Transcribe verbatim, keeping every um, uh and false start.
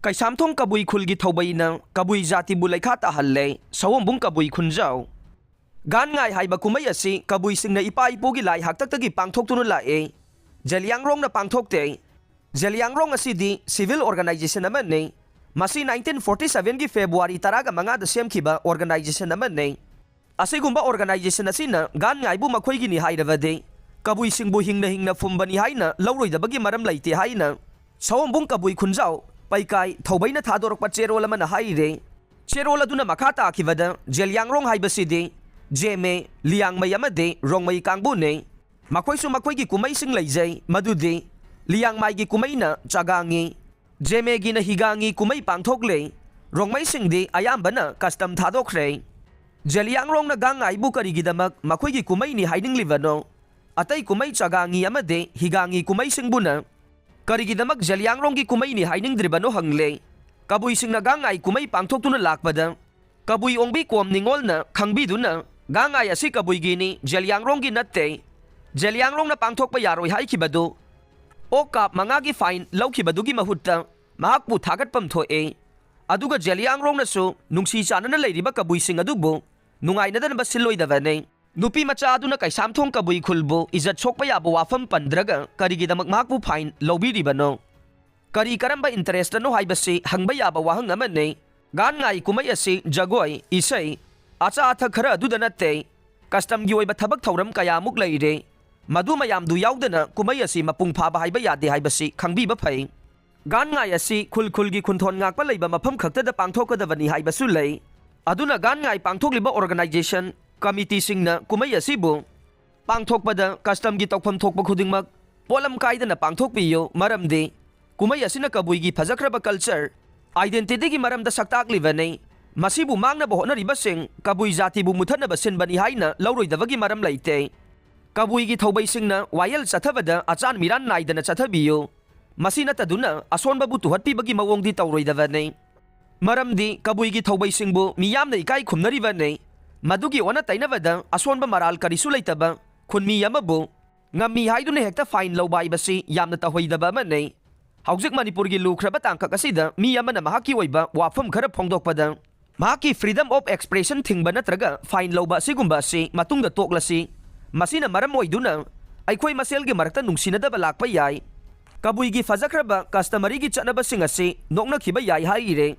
ꯀꯩꯁꯥꯝꯊꯣꯡ ꯀꯕꯨꯏ ꯈꯨꯜꯒꯤ ꯊꯧꯕꯩꯅ ꯀꯕꯨꯏ ꯖꯥꯇꯤꯕꯨ ꯂꯩꯈꯥ ꯇꯥꯍꯜꯂꯦ, ꯁꯑꯣꯝꯕꯨꯡ ꯀꯕꯨꯏ ꯈꯨꯟꯖꯥꯎ꯫ ꯒꯥꯟ ꯉꯥꯏ ꯍꯥꯏꯕ ꯀꯨꯝꯍꯩ ꯑꯁꯤ ꯀꯕꯨꯏꯁꯤꯡꯅ ꯏꯄꯥ ꯏꯄꯨꯒꯤ ꯂꯥꯏ ꯍꯥꯛꯇꯛꯇꯒꯤ ꯄꯥꯡꯊꯣꯛꯇꯨꯅ ꯂꯥꯛꯑꯦ꯫ ꯖꯦꯂꯤꯌꯥꯡꯔꯣꯡꯅ ꯄꯥꯡꯊꯣꯛꯇꯦ꯫ ꯖꯦꯂꯤꯌꯥꯡꯔꯣꯡ ꯑꯁꯤꯗꯤ civil organization ꯑꯃꯅꯤ꯫ ꯃꯁꯤ nineteen forty seven ꯒꯤ February ꯇꯔꯥꯒ ꯃꯉꯥꯗ ꯁꯦꯝꯈꯤꯕ organization ꯑꯃꯅꯤ꯫ ꯑꯁꯤꯒꯨꯝꯕ organization ꯑꯁꯤꯅ ꯒꯥꯟ ꯉꯥꯏꯕꯨ ꯃꯈꯣꯏꯒꯤꯅꯤ ꯍꯥꯏꯔꯕꯗꯤ ꯀꯕꯨꯏꯁꯤꯡꯕꯨ ꯍꯤꯡꯅ ꯍꯤꯡꯅ ꯐꯨꯝꯕꯅꯤ ꯍꯥꯏꯅ ꯂꯧꯔꯣꯏꯗꯕꯒꯤ ꯃꯔꯝ ꯂꯩꯇꯦ ꯍꯥꯏꯅ ꯁꯑꯣꯝꯕꯨꯡ ꯀꯕꯨꯏ ꯈꯨꯟꯖꯥꯎ ꯄꯩꯀꯥꯏ ꯊꯧꯕꯩꯅ ꯊꯥꯗꯣꯔꯛꯄ ꯆꯦꯔꯣꯜ ꯑꯃꯅ ꯍꯥꯏꯔꯦ꯫ ꯆꯦꯔꯣꯜ ꯑꯗꯨꯅ ꯃꯈꯥ ꯇꯥꯈꯤꯕꯗ ꯖꯦꯂꯤꯌꯥꯡꯔꯣꯡ ꯍꯥꯏꯕꯁꯤꯗꯤ ꯖꯦꯃꯦ, ꯂꯤꯌꯥꯡꯃꯩ ꯑꯃꯗꯤ ꯔꯣꯡꯃꯩ ꯀꯥꯡꯕꯨꯅꯤ꯫ ꯃꯈꯣꯏꯁꯨ ꯃꯈꯣꯏꯒꯤ ꯀꯨꯝꯍꯩꯁꯤꯡ ꯂꯩꯖꯩ, ꯃꯗꯨꯗꯤ ꯂꯤꯌꯥꯡꯃꯥꯏꯒꯤ ꯀꯨꯝꯍꯩꯅ ꯆꯥꯒꯥꯡꯉꯤ, ꯖꯦꯃꯦꯒꯤꯅ ꯍꯤꯒꯥꯡꯉꯤ ꯀꯨꯝꯍꯩ ꯄꯥꯡꯊꯣꯛꯂꯦ꯫ ꯔꯣꯡꯃꯩꯁꯤꯡꯗꯤ ꯑꯌꯥꯝꯕꯅ custom ꯊꯥꯗꯣꯛꯈ꯭ꯔꯦ꯫ ꯖꯦꯂꯤꯌꯥꯡꯔꯣꯡꯅ ꯒꯥꯡꯉꯥꯏꯕꯨ ꯀꯔꯤꯒꯤꯗꯃꯛ ꯃꯈꯣꯏꯒꯤ ꯀꯨꯝꯍꯩꯅꯤ ꯍꯥꯏꯅꯤꯡꯂꯤꯕꯅꯣ? ꯑꯇꯩ ꯀꯨꯝꯍꯩ ꯆꯥꯒꯥꯡꯉꯤ ꯑꯃꯗꯤ ꯍꯤꯒꯥꯡꯉꯤ ꯀꯨꯝꯍꯩꯁꯤꯡꯕꯨꯅ ꯀꯔꯤꯒꯤꯗꯃꯛ ꯖꯦꯂꯤꯌꯥꯡꯔꯣꯡꯒꯤ ꯀꯨꯝꯍꯩꯅꯤ ꯍꯥꯏꯅꯤꯡꯗ꯭ꯔꯤꯕꯅꯣ ꯍꯪꯂꯦ꯫ ꯀꯕꯨꯏꯁꯤꯡꯅ ꯒꯥꯡꯉꯥꯏ ꯀꯨꯝꯍꯩ ꯄꯥꯡꯊꯣꯛꯇꯨꯅ ꯂꯥꯛꯄꯗ ꯀꯕꯨꯏ ꯑꯣꯡꯕꯤ ꯀꯣꯝ ꯅꯤꯉꯣꯜꯅ ꯈꯪꯕꯤꯗꯨꯅ ꯒꯥꯡꯉꯥꯏ ꯑꯁꯤ ꯀꯕꯨꯏꯒꯤꯅꯤ, ꯖꯦꯂꯤꯌꯥꯡꯔꯣꯡꯒꯤ ꯅꯠꯇꯦ꯫ ꯖꯦꯂꯤꯌꯥꯡꯔꯣꯡꯅ ꯄꯥꯡꯊꯣꯛꯄ ꯌꯥꯔꯣꯏ ꯍꯥꯏꯈꯤꯕꯗꯨ ꯑꯣꯛ ꯀꯥꯞ ꯃꯉꯥꯒꯤ fine ꯂꯧꯈꯤꯕꯗꯨꯒꯤ ꯃꯍꯨꯠꯇ ꯃꯍꯥꯛꯄꯨ ꯊꯥꯒꯠꯐꯝ ꯊꯣꯛꯑꯦ꯫ ꯑꯗꯨꯒ ꯖꯦꯂꯤꯌꯥꯡꯔꯣꯡꯅꯁꯨ ꯅꯨꯡꯁꯤ ꯆꯥꯟꯅꯅ ꯂꯩꯔꯤꯕ ꯀꯕꯨꯏꯁꯤꯡ ꯑꯗꯨꯕꯨ ꯅꯨꯡꯉꯥꯏꯅꯗꯅꯕ ꯁꯤꯜꯂꯣꯏꯗꯕꯅꯤ꯫ ꯅꯨꯄꯤ ꯃꯆꯥ ꯑꯗꯨꯅ ꯀꯩꯁꯥꯝꯊꯣꯡ ꯀꯕꯨꯏ ꯈꯨꯜꯕꯨ ꯏꯖꯠ ꯁꯣꯛꯄ ꯌꯥꯕ ꯋꯥꯐꯝ ꯄꯟꯗ꯭ꯔꯒ ꯀꯔꯤꯒꯤꯗꯃꯛ ꯃꯍꯥꯛꯄꯨ fine ꯂꯧꯕꯤꯔꯤꯕꯅꯣ? ꯀꯔꯤ ꯀꯔꯝꯕ interestꯅꯣ ꯍꯥꯏꯕꯁꯤ ꯍꯪꯕ ꯌꯥꯕ ꯋꯥꯍꯪ ꯑꯃꯅꯤ꯫ ꯒꯥꯟ ꯉꯥꯏ ꯀꯨꯝꯍꯩ ꯑꯁꯤ ꯖꯒꯣꯏ, ꯏꯁꯩ, ꯑꯆꯥ ꯑꯊꯛ ꯈꯔ ꯑꯗꯨꯗ ꯅꯠꯇꯦ, customꯒꯤ ꯑꯣꯏꯕ ꯊꯕꯛ ꯊꯧꯔꯝ ꯀꯌꯥꯃꯨꯛ ꯂꯩꯔꯦ꯫ ꯃꯗꯨ ꯃꯌꯥꯝꯗꯨ ꯌꯥꯎꯗꯅ ꯀꯨꯝꯍꯩ ꯑꯁꯤ ꯃꯄꯨꯡ ꯐꯥꯕ ꯍꯥꯏꯕ ꯌꯥꯗꯦ ꯍꯥꯏꯕꯁꯤ ꯈꯪꯕꯤꯕ ꯐꯩ꯫ ꯒꯥꯟ ꯉꯥꯏ ꯑꯁꯤ ꯈꯨꯜ ꯈꯨꯜꯒꯤ ꯈꯨꯟꯊꯣꯟ ꯉꯥꯛꯄ ꯂꯩꯕ ꯃꯐꯝ ꯈꯛꯇꯗ ꯄꯥꯡꯊꯣꯛꯀꯗꯕꯅꯤ ꯍꯥꯏꯕꯁꯨ ꯂꯩ꯫ ꯑꯗꯨꯅ ꯒꯥꯟ ꯉꯥꯏ ꯄꯥꯡꯊꯣꯛꯂꯤꯕ organization, committeeꯁꯤꯡꯅ ꯀꯨꯝꯍꯩ ꯑꯁꯤꯕꯨ ꯄꯥꯡꯊꯣꯛꯄꯗ customꯒꯤ ꯇꯧꯐꯝ ꯊꯣꯛꯄ ꯈꯨꯗꯤꯡꯃꯛ ꯄꯣꯠꯂꯝ ꯀꯥꯏꯗꯅ ꯄꯥꯡꯊꯣꯛꯄꯤꯌꯨ, ꯃꯔꯝꯗꯤ ꯀꯨꯝꯍꯩ ꯑꯁꯤꯅ ꯀꯕꯨꯏꯒꯤ ꯐꯖꯈ꯭ꯔꯕ culture, identityꯒꯤ ꯃꯔꯝꯗ ꯁꯛꯇꯥꯛꯂꯤꯕꯅꯤ꯫ ꯃꯁꯤꯕꯨ ꯃꯥꯡꯅꯕ ꯍꯣꯠꯅꯔꯤꯕꯁꯤꯡ ꯀꯕꯨꯏ ꯖꯥꯇꯤꯕꯨ ꯃꯨꯊꯠꯅꯕ ꯁꯤꯟꯕꯅꯤ ꯍꯥꯏꯅ ꯂꯧꯔꯣꯏꯗꯕꯒꯤ ꯃꯔꯝ ꯂꯩꯇꯦ꯫ ꯀꯕꯨꯏꯒꯤ ꯊꯧꯕꯩꯁꯤꯡꯅ ꯋꯥꯌꯦꯜ ꯆꯠꯊꯕꯗ ꯑꯆꯥꯟ ꯃꯤꯔꯥꯟ ꯅꯥꯏꯗꯅ ꯆꯠꯊꯕꯤꯌꯨ꯫ ꯃꯁꯤ ꯅꯠꯇꯗꯨꯅ ꯑꯁꯣꯟꯕꯕꯨ ꯇꯨꯍꯠꯄꯤꯕꯒꯤ ꯃꯑꯣꯡꯗꯤ ꯇꯧꯔꯣꯏꯗꯕꯅꯤ꯫ ꯃꯔꯝꯗꯤ ꯀꯕꯨꯏꯒꯤ ꯊꯧꯕꯩꯁꯤꯡꯕꯨ ꯃꯤꯌꯥꯝꯅ ꯏꯀꯥꯏ ꯈꯨꯝꯅꯔꯤꯕꯅꯤ꯫ ꯃꯗꯨꯒꯤ ꯑꯣꯟꯅ ꯇꯩꯅꯕꯗ ꯑꯁꯣꯟꯕ ꯃꯔꯥꯜ ꯀꯔꯤꯁꯨ ꯂꯩꯇꯕ ꯈꯨꯟꯃꯤ ꯑꯃꯕꯨ ꯉꯝꯃꯤ ꯍꯥꯏꯗꯨꯅ ꯍꯦꯛꯇ fine ꯂꯧꯕ ꯍꯥꯏꯕꯁꯤ ꯌꯥꯝꯅ ꯇꯧꯍꯩꯗꯕ ꯑꯃꯅꯤ꯫ ꯍꯧꯖꯤꯛ ꯃꯅꯤꯄꯨꯔꯒꯤ ꯂꯨꯈ꯭ꯔꯕ ꯇꯥꯡꯀꯛ ꯑꯁꯤꯗ ꯃꯤ ꯑꯃꯅ ꯃꯍꯥꯛꯀꯤ ꯑꯣꯏꯕ ꯋꯥꯐꯝ ꯈꯔ ꯐꯣꯡꯗꯣꯛꯄꯗ, ꯃꯍꯥꯛꯀꯤ freedom of expression ꯊꯤꯡꯕ ꯅꯠꯇ꯭ꯔꯒ fine ꯂꯧꯕ ꯑꯁꯤꯒꯨꯝꯕ ꯑꯁꯤ ꯃꯇꯨꯡꯗ ꯇꯣꯛꯂꯁꯤ꯫ ꯃꯁꯤꯅ ꯃꯔꯝ ꯑꯣꯏꯗꯨꯅ ꯑꯩꯈꯣꯏ ꯃꯁꯦꯜꯒꯤ ꯃꯔꯛꯇ ꯅꯨꯡꯁꯤꯅꯗꯕ ꯂꯥꯛꯄ ꯌꯥꯏ꯫ ꯀꯕꯨꯏꯒꯤ ꯐꯖꯈ꯭ꯔꯕ customaryꯒꯤ ꯆꯠꯅꯕꯁꯤꯡ ꯑꯁꯤ ꯅꯣꯛꯅꯈꯤꯕ ꯌꯥꯏ ꯍꯥꯏꯔꯤꯔꯦ꯫